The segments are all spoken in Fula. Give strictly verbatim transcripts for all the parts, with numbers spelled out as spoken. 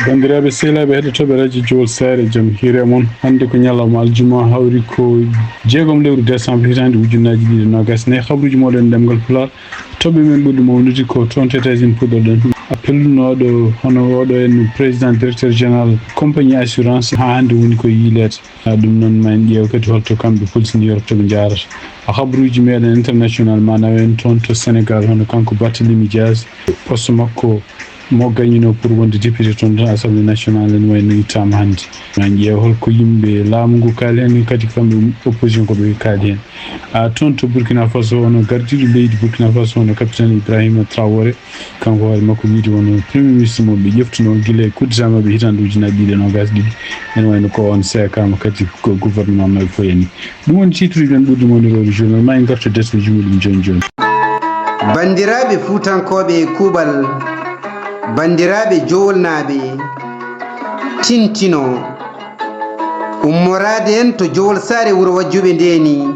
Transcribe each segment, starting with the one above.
Banndiraaɓe sehilaaɓe heɗotooɓe radio Jowol Saare, jam hiire mon. Hannde ko ñalawma aljuma, hawri ko jeegom lewru décembre hitaande ujunnaaji ɗiɗi e noogaas e nayi. Habruuji mooɗon e ɗemngal Pulaar, toɓɓe men ɓurɗe mawnude ko toon to États-Unis puɗɗoɗen. Appel no waɗo hono oɗo en président directeur général compagnie assurance, haa hannde woni ko yiileede. Ha ɗum noon, ma en ƴeew kadi holto kamɓe police New York to ɓe njaarata. Habruuji meɗen international, ma nawen toon to Sénégal, hono kanko Barthélémy Dias, poste makko mo gañino pour wonde député toon to Assemblée nationale, ene wayno ittaama hannde. Ma en ƴeew holko yimɓe laamu ngu kaali heen, kadi kamɓe opposition ko ɓe kaali heen. A toon to Burkina Faso, hono gardiiɗo leydi Burkina Faso, hono capitaine Ibrahima Traoré, kanko hoore makko wiide won premier ministre mo ɓe ƴeftuno gila e coup d'État maɓɓe hitaande ujunaaji ɗiɗi e noogaas e ɗiɗi. Ene wayno ko on seekaama kadi ko gouvernement maɓɓe fof yani. Ɗum woni titre uji men ɓurɗi mawniroore journal. Ma en ngartu e defteeji muɗum jooni jooni. Banndiraaɓe Fuutankooɓe e kuuɓal, banndiraaɓe Jowolnaaɓe, tintino ummoraade en to Jowol Saare wuro Wajjuɓe ndeeni,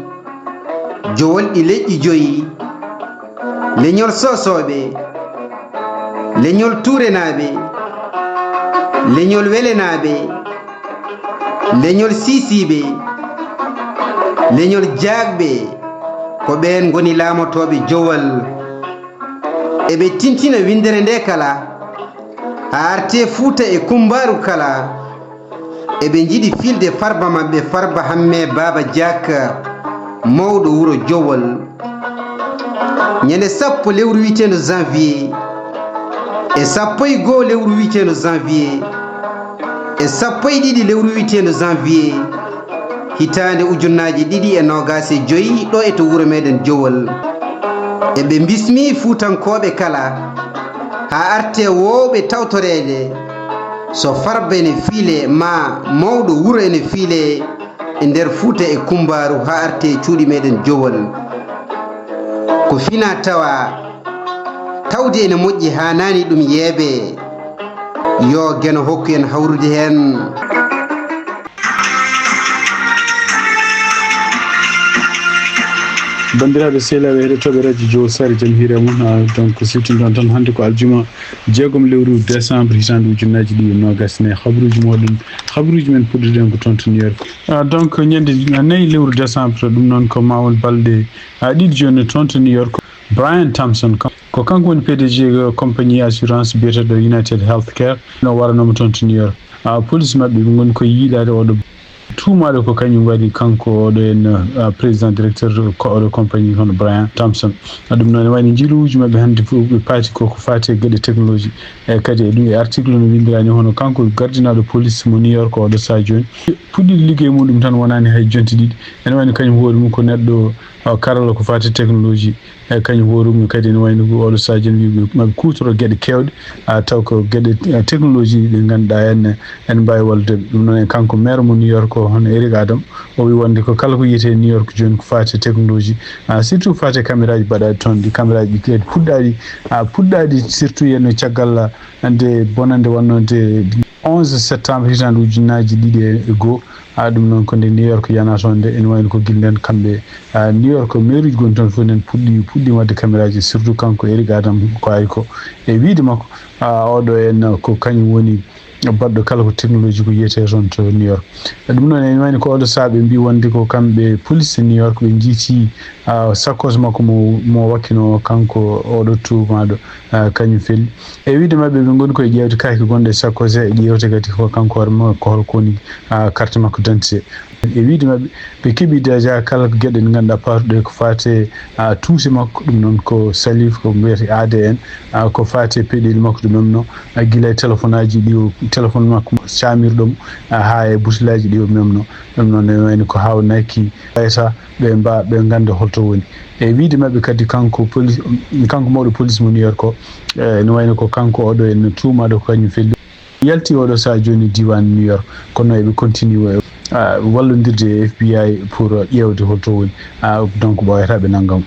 Jowol ɗi leƴƴi joyi, leñol Soosooɓe, leñol Tuurenaaɓe, leñol Welenaaɓe, leñol Siisiiɓe, leñol Jaagɓe, ko ɓeen ngoni laamotooɓe Jowol. Eɓe tintina winndere nde kala, haa artee Fuuta e kummbaaru kala. Eɓe njiɗi filde Farba maɓɓe, Farba Hammee Baaba Jaak, mawɗo wuro Jowol. Ñande sappo lewru wiyeteendu janvier, e sappo e goo lewru wiyeteendu janvier, e sappo e ɗiɗi lewru wiyeteendu janvier, hitaande ujunnaaji ɗiɗi e noogaas e joyi, ɗo e to wuro meɗen Jowol. Eɓe mbismii Fuutankooɓe kala, haa artee woowɓe tawtoreede, so Farba ene fiilee, ma mawɗo wuro ene fiilee e nder Fuuta e kummbaaru, haa artee cuuɗi meɗen Jowol. Ko fina tawa, tawde ene moƴƴi, haanaani ɗum yeebee. Yo Geno hokku en hawrude heen. Banndiraaɓe sehilaaɓe heɗotooɓe radio Jowol Saare, jam hiire mon. Ah, donc, siftinde on tan, hannde ko aljuma, jeegom lewru décembre, hitaande ujunnaaji ɗiɗi e noogaas e nayi. Habruuji mooɗon, habruuji men puɗɗiɗen ko toon to New York. Ah, donc, ñande nayi lewru décembre, ɗum noon ko ma won balɗe, ah, ɗiɗi jooni toon to New York. Brian Thompson, kam, ko kanko woni P D G compagnie assurance biyeteeɗo United Healthcare, no waranooma toon to New York. Ah, police maɓɓe, ɓe ngoni ko yiilaade oɗo tuumaaɗo ko kañum waɗi kanko oɗo en, ah, président directeur ko oɗo compagnie hono Brian Thompson. Ah, ɗum noon, ene wayno njiiluuji maɓɓe hannde fof ɓe paati ko ko faati e geɗe technologie. E kadi e ɗum e article no winndiraani hono kanko gardinaaɗo police mo New York oɗo sahaa jooni. Puɗɗiiɗo liggey muɗum tan wonaani hay jonte ɗiɗi. Ene wayno kañum hoore mum ko neɗɗo, ah, karalla ko faati technologie. E kañum hoore mum kadi ene wayno ko oɗo sahaa jooni wiiɓe maɓe kuutoro geɗe keewɗe, ah, taw ko geɗe, ah, technologie ɗe ngannduɗaa en, en mbaawi wallude ɓe. Ɗum noon e kanko maire mo New York o, hono Eric Adam, o wi wonde ko kala ko yiyetee New York jooni ko faati e technologie, ah, surtout faati e cameraaji baɗaaɗi toon ɗi, cameraaji ɗi kadi puɗɗaaɗi, ah, puɗɗaaɗi surtout yenno caggal, ah, nde bonannde wonnoo nde onze septembre hitaande ujunnaaji ɗiɗi e goo. Ah, ɗum noon ko nde New York yana toon nde, ene wayno ko gila ndeen kamɓe, ah, New York, mairie uji gonɗi toon fof nen puɗɗi, puɗɗi waɗde cameraaji, surtout kanko Eric Adam ko ari ko. E wiyde makko, ah, oɗo en ko kañum woni baɗɗo kala ko technologie ko yiyetee toon to New York. E ɗum noon ene wayno ko oɗo sahaa ɓe mbii wonde ko kamɓe police New York ɓe njiiti, ah, sakkos makko mo, mo wakkino kanko oɗo tuumaaɗo, ah, kañum feli. E wiyde maɓɓe, ɓe ngoni koye ƴeewde kaake gonɗe e sakkos he, e ƴeewde kadi ko kanko hoore makko, ko holko woni, ah, carte makko d'identité. E wiyde maɓɓe, ɓe keɓii déjà kala ko geɗe ɗe ngannduɗaa paatuɗe ko faati e, ah, tuuse makko, ɗum noon ko saliif, ko mbiyetee A D N, ah, ko faati e peɗeeli makko ɗi memno, ah, gila e téléphone aji ɗi o, téléphone makko caamirɗo mo, ah, haa e butelaaji ɗi o memno. Ɗum noon ene wayno ko haawnaki ɓayata ɓe mba-, ɓe ngannda holto woni. E wiyde maɓɓe kadi, kanko police, kanko mawɗo police mo New York o, eh, ene wayno ko kanko oɗo en tuumaaɗo ko kañum feli. Yalti oɗo sahaa jooni diiwaan New York, kono eɓe continue, ah, wallondirde e F B I pour ƴeewde holto woni. Ah, donc ɓooyata ɓe nanngam.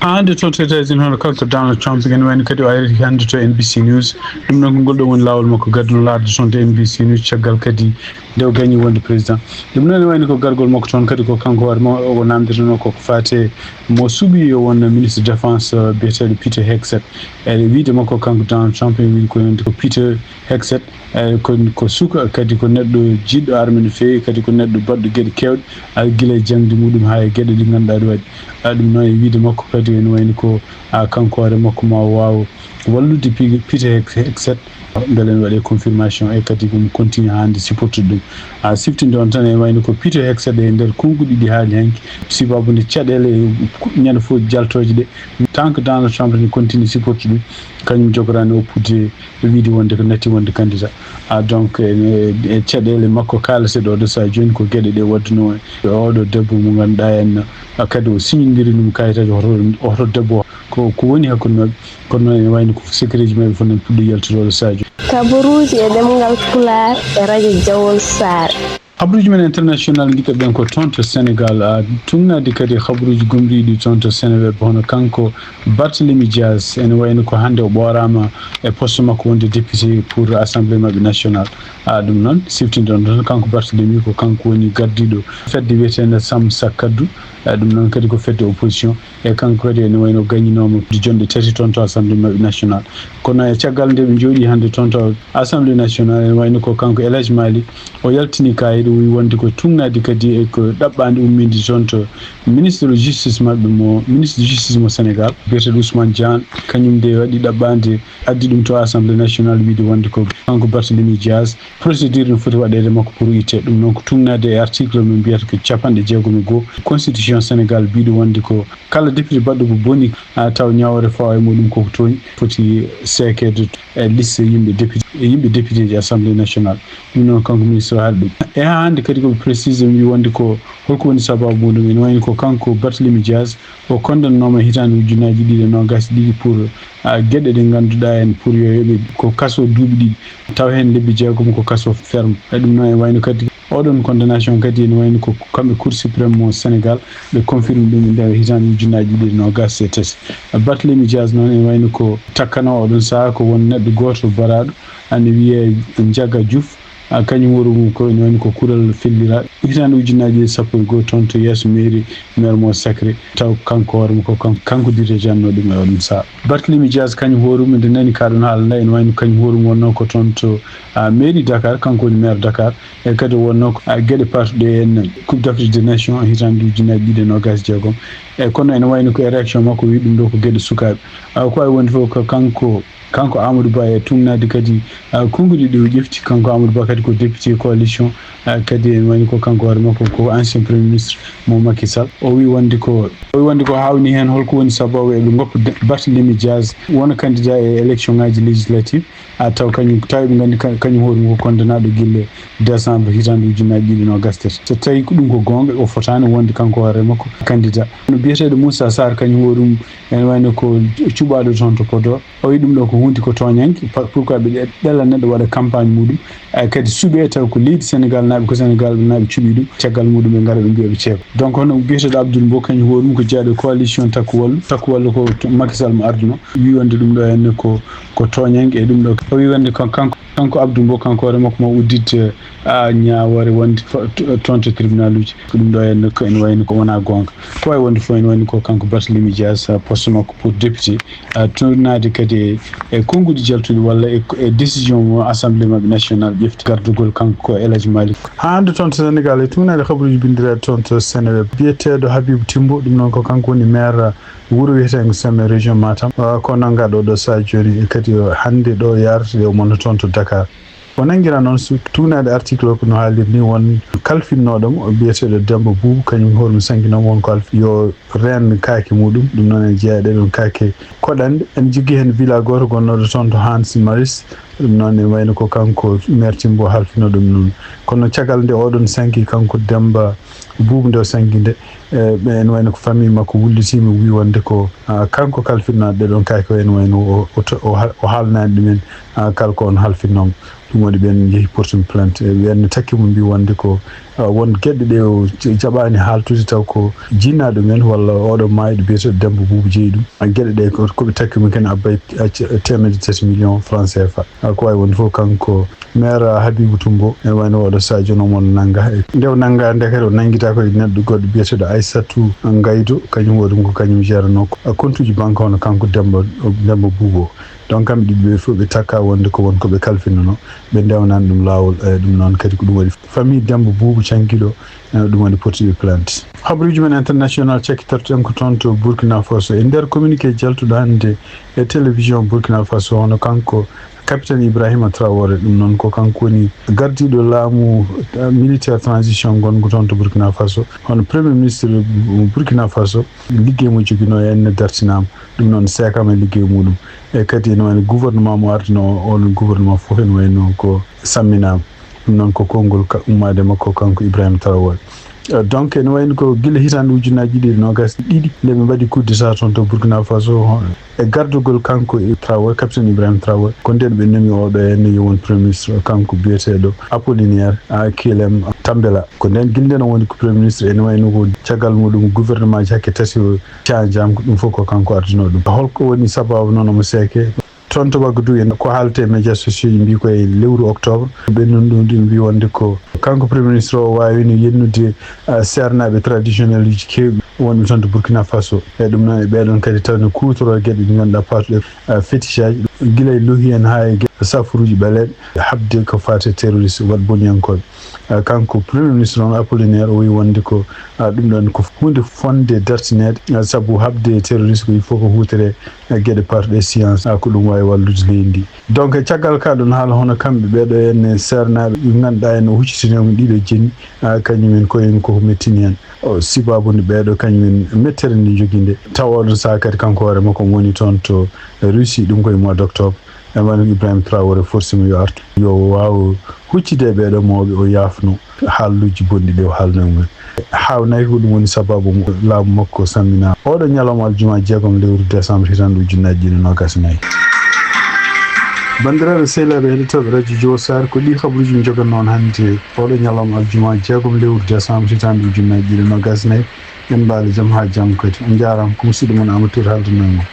Hannde toon to États-Unis, hono kanko Donald Trump, ene wayno kadi o ari hannde to N B C News. Ɗum noon ko ngol ɗoo woni laawol makko gadduno laarde toon to N B C News, caggal kadi nde o gañi wonde président. Ɗum noon ene wayno ko gargol makko toon kadi ko kanko hoore makko o namdiranoo ko ko faati e mo suɓii yo won ministre défense, eh, biyeteeɗo Peter Hegseth. E wiyde makko kanko Donald Trump, e wiyde ko wonde ko Peter Hegseth, eh, ko, ko suka, kadi ko neɗɗo jiɗɗo arme no feewi, kadi ko neɗɗo baɗɗo geɗe keewɗe, ah, gila e jaŋde muɗum haa e geɗe ɗe ngannduɗaa ɗe waɗi. Ah, ɗum noon e wiyde makko kadi ene wayno ko, ah, kanko hoore makko ma o waaw wallude Pi-, Peter Hex-, Hegseth, mbele ne waɗe confirmation e kadi ko mo continue hannde supportude ɗum. Ah, siftinde on tan e wayno ko Peter Hegseth e nder konnguɗi ɗi haali hanki, sibabude caɗeele ñande fof jaltooje ɗe, tant que Donald Trump ne continue supportude ɗum, kañum jogorani oppude e wiyde wonde ko natti wonde candidat. Ah, donc, e, e caɗeele makko kaalete ɗo, ɗo so a jooni ko geɗe ɗe waɗduno e oɗo debbo mo ngannduɗaa en, ah, kadi o signindiri ɗum kayitaji, hoto, hoto debbo ko, ko woni hakkunde maɓɓe. Kono noon ene wayno ko secret ji maɓɓe fof nan puɗɗo yaltude oɗo sadio. Kabaruuji e ɗemngal Pulaar e radio Jawol Saare. Habaruuji men international ngiɗɓe ɓen ko toon to Sénégal, a, tuugnaade kadi habaruuji gomɗiiɗi toon to Seneweb, hono kanko Barthélémy Dias, ene wayno ko hannde o ɓooraama e poste makko wonde député pour assemblée maɓɓe nationale. A, ɗum noon, siftinde on tan, kanko Barthélémy ko kanko woni gardiiɗo fedde wiyeteende Sam Sa Kaddu. A, ɗum noon kadi ko fedde opposition. E kanko kadi ene wayno gañinooma jonɗe tati toon to Assemblée maɓɓe nationale. Kono e caggal nde ɓe njooɗii hannde toon to Assemblée nationale, ene wayno ko kanko El Hadj Malick, o yaltini kaayit, o wi wonde ko tuugnaade kadi e ko ɗaɓɓaande ummiinde toon to ministre de justice maɓɓe mo, ministre de justice mo Sénégal, biyeteeɗo Ousmane Dieng, kañum nde waɗi ɗaɓɓaande, addi ɗum to Assemblée nationale, wiyde wonde ko kanko Barthélémy Dias, procédure no foti waɗeede makko pour itte. Ɗum noon ko tuugnaade e article mo mbiyata ko capanɗe jeegom e goo constitution Sénégal, biiɗo wonde ko kala député baɗɗo ko boni, a, taw ñaawore fawa e muɗum koko tooñi, foti seekeede e liste yimɓe député, e yimɓe député ji Assemblée nationale. Ɗum noon kanko ministre o haali ɗum. E haa hannde kadi koɓe précisé, ɓe mbi wonde ko holko woni sababu muɗum. Ene wayno ko kanko Barthélémy Dias, o condamnooma hitaande ujunnaaji ɗiɗi e noogaas e ɗiɗi pour, a, geɗe ɗe ngannduɗaa en pour yo yoɓe ko kaso duuɓi ɗiɗi, taw heen lebbi jeegom ko kaso ferme. E ɗum noon e wayno kadi oɗon condamnation kadi ene wayno ko kamɓe Cour suprême mo Sénégal ɓe confirme ɗum e nder hitaande ujunnaaji ɗiɗi e noogaas e tati. Barthélémy Dias noon ene wayno ko takkano oɗon sahaa ko won neɗɗo gooto baraaɗo, ene wiyee Ndiaga Diouf. A, kañum hoore mum ko ene wayno ko kural felliraaɗo. Hitaande ujunnaaji ɗiɗi e sappo e goo toon to yeeso mairie, maire mo Sacré, taw kanko hoore mum ko kanko, kanko dirigeanno ɗum e oɗon sahaa. Barthélémy Dias kañum hoore mum nde nani ka ɗon haalanda, ene wayno kañum hoore mum wonno ko toon to, a, mairie Dakar, kanko woni maire Dakar. E kadi o wonno ko, a, geɗe paatuɗe en Coupe d'Afrique des Nations hitaande ujunnaaji ɗiɗi e noogaas e jeegom. E kono ene wayno ko e réaction makko wi ɗum ɗo ko geɗe sukaaɓe. A, ko wawi wonde fof ko kanko, kanko Amadou Ba e tuugnaade kadi, a, konnguɗi ɗi o ƴefti. Kanko Amadou Ba kadi ko député coalition, a, kadi ene wayno ko kanko hoore makko ko ancien premier ministre mo Macky Sall. O wi wonde ko, o wi wonde ko hawni heen holko woni sababu eɓe ngoppa de-, Barthélémy Dias wona candidat e élection ngaji législative. A, taw kañum, taw eɓe nganndi ka-, kañum hoore mum ko condamnaaɗo gille décembre hitaande ujunnaaji ɗiɗi e noogaas e tati. So tawi ko ɗum ko goonga, o fotaani wonde kanko hoore makko candidat. No biyeteeɗo Moussa Sarr, kañum hoore mum ene wayno ko cuɓaaɗo toon to Podor. O wi ɗum ɗo ko huunde ko tooñannge. Pa-, pourquoi ɓe ɗe-, ɗela neɗɗo waɗa campagne muɗum? Ay, kadi suɓee taw ko leydi Sénégal naaɓe, ko Sénégal naaɓe cuɓii ɗum. Caggal muɗum ɓe ngara ɓe mbiya ɓe ceeko. Donc hono biyeteeɗo Abdoul Mbow, kañum hoore mum ko jeyaaɗo e coalition Takku Wallu. Takku Wallu ko to-, Macky Sall mo arduno. Wi wonde ɗum ɗo henne ko ko tooñannge e ɗum ɗo. O wi wonde ko kanko, kanko Abdou Mbow, kanko hoore makko ma udditde, a, ñaawoore wonde fo-, to-, toon to tribunal uji. Ko ɗum ɗo henne ko ene wayno ko wonaa goonga. Ko wawi wonde fof ene wayno ko kanko Barthélémy Dias, a, poste makko pour député, a, tuugnaade kadi e, e konnguɗi jaltuɗi walla e, e décision mo assemblée maɓɓe nationale ƴefti gardugol kanko ko El Hadj Malick. Haa hannde toon to Sénégal e tuugnaade habaruuji binndiraaɗi toon to Seneweb. Biyeteeɗo Habibou Timbo, ɗum noon ko kanko woni maire wuro wiyeteengo Seme, région Matam. Ah, ko nanngaa ɗo, ɗo sahaa jooni, e kadi o hannde ɗo yaarata, o wonno toon to Dakar. O nanngiraa noon so tuugnaade article o ko no haaliri ni, won kalfinnooɗo mo, biyeteeɗo Demba Boubou, kañum hoore mum sankinooma, won ko alfi-, yo reen kaake muɗum. Ɗum noon en jeyaa ɗee ɗoon kaake koɗanɗe. En jogii heen villa gooto gonnooɗo toon to Hans Maris, Ɗum noon, ene wayno ko kanko maire Timbo halfino ɗum noon. Kono caggal nde oɗon sanki, kanko Demba Buubu, nde o sanki nde, e, ɓe, ene wayno ko famille makko wullitiima, wii wonde ko, ah, kanko kalfinaaɗo ɗee ɗoon kaake, o ene wayno o, o to-, o ha-, o haalnaani ɗumen, ah, kala ko on halfinoo mo. Ɗum waɗi ɓeen njehi portimi plainte. E, ɓeen ne takki mo, mbii wonde ko, ah, won geɗe ɗe o j-, jaɓaani haaltude, taw ko jinnaaɗo men walla oɗo maayɗo biyeteeɗo Demba Buubu jeyi ɗum. Ah, geɗe ɗe ko, ko ɓe takki mo ken abbay, ah, c-, teemedde tati million franc C F A. Ah, ko waawi wonde fof, kanko maire Habibou Toumbo, ene wayno oɗo sahaa jooni omo nannga. E nde o nannga nde kadi, o nanngita ko e neɗɗo goɗɗo biyeteeɗo Aissatou Ngaydou, kañum o ɗum ko kañum jeranoo ko, ah, kontuuji banque hono kanko Demba, Demba Buubu o. Donc, kamɓe ɗiɗo ɓe fof ɓe takka wonde ko won ko ɓe kalfinanoo, ɓe ndewnaani ɗum laawol. E ɗum noon kadi ko ɗum waɗi famille Demba Buubu cankiiɗo, e ɗum waɗi portiiɓe plainte. Habaruuji men international cakkitorten ko toon to Burkina Faso. E nder communiqué jaltuɗo hannde e télévision Burkina Faso, hono kanko capitaine Ibrahima Traoré, ɗum noon ko kanko woni gardiiɗo laamu, eh, militaire transition ngongu toon to Burkina Faso, hono premier ministre Burkina Faso, liggey mo joginoo en ne dartinaama. Ɗum noon seekaama e liggey muɗum. E kadi ene wayno gouvernement mo ardinoo o, oon gouvernement fof ene wayno ko samminaama. Ɗum noon ko konngol ka-, ummaade makko kanko Ibrahima Traoré. Eh, donc, ene wayno ko gila hitaande ujunnaaji ɗiɗi e noogaas e ɗiɗi nde ɓe mbaɗi coup d'État toon to Burkina Faso, e gardagol kanko e Traoré, capitaine Ibrahima Traoré, ko ndeen ɓe nomi oɗo heen yo won premier ministre, kanko biyeteeɗo Apollinaire, ah, Kyelem Tambela. Ko ndeen, gila ndeen o woni ko premier ministre, ene wayno ko caggal muɗum gouvernement ji hakke tati o canjaama, ko ɗum fof ko kanko ardinoo ɗum. Holko woni sababu noon omo seeke? Toon to Wagadugu en, ko haaletee e médias sociaux ji, mbii ko e lewru octobre, ɓe non ɗum, ɗum mbii wonde ko kanko premier ministre o waawino yennude, ah, seernaaɓe traditionnel uji keewɗi wonɓe toon to Burkina Faso. E ɗum noon, e ɓee ɗoon kadi tawno kuutoroo geɗe ɗe ngannduɗaa paatuɗe, ah, fétichage, gila e lohi en haa e geɗe safuruuji ɓaleeɓe, haɓde ko faati e terroriste, waɗ boniyankooɓe. Ah, kanko premier ministre on, Apollinaire, o wiyi wonde ko, ah, ɗum ɗoon ko huunde fotnde dartineede, ah, sabu haɓde terroriste ko il faut ko huutoree, ah, geɗe paatuɗe science, ah, ko ɗum waawi wallude leydi ndi. Donc, e caggal ka ɗoon haala, hono kamɓe ɓee ɗoo henne seernaaɓe ɓe ngannduɗaa en o huccitini e mum ɗiɗo jeni, ah, kañum en ko en koko mettini en. O, sibaabu nde ɓee ɗoo kañum en mettere nde njogii nde. Tawa oɗon sahaa kadi kanko hoore makko omo woni toon to Russie, ɗum ko e mois d'octobre. E wano Ibrahima Traoré forcément yo artu, yo waaw huccude e ɓee ɗoo mawɓe, o yaafno haaluuji bonɗi ɗi o haalno e mumen. Haawnay ko ɗum woni sababu mo laamu makko samminaa. Oɗo ñalawma aljuma jeegom lewru décembre hitaande ujunnaaji ɗiɗi e noogaas e nayi. Banndiraaɓe sehilaaɓe heɗotooɓe Radio Djowo Sare, ko ɗii habaruuji min njogannoo on hannde oɗo ñalawma aljuma jeegom lewru décembre hitaande ujunnaaji ɗiɗi e noogaas e nayi. En mbaali jam haa janngo kadi. On njaaraama, ko musidɗo mon Amadou Touré haaldanoo e mon.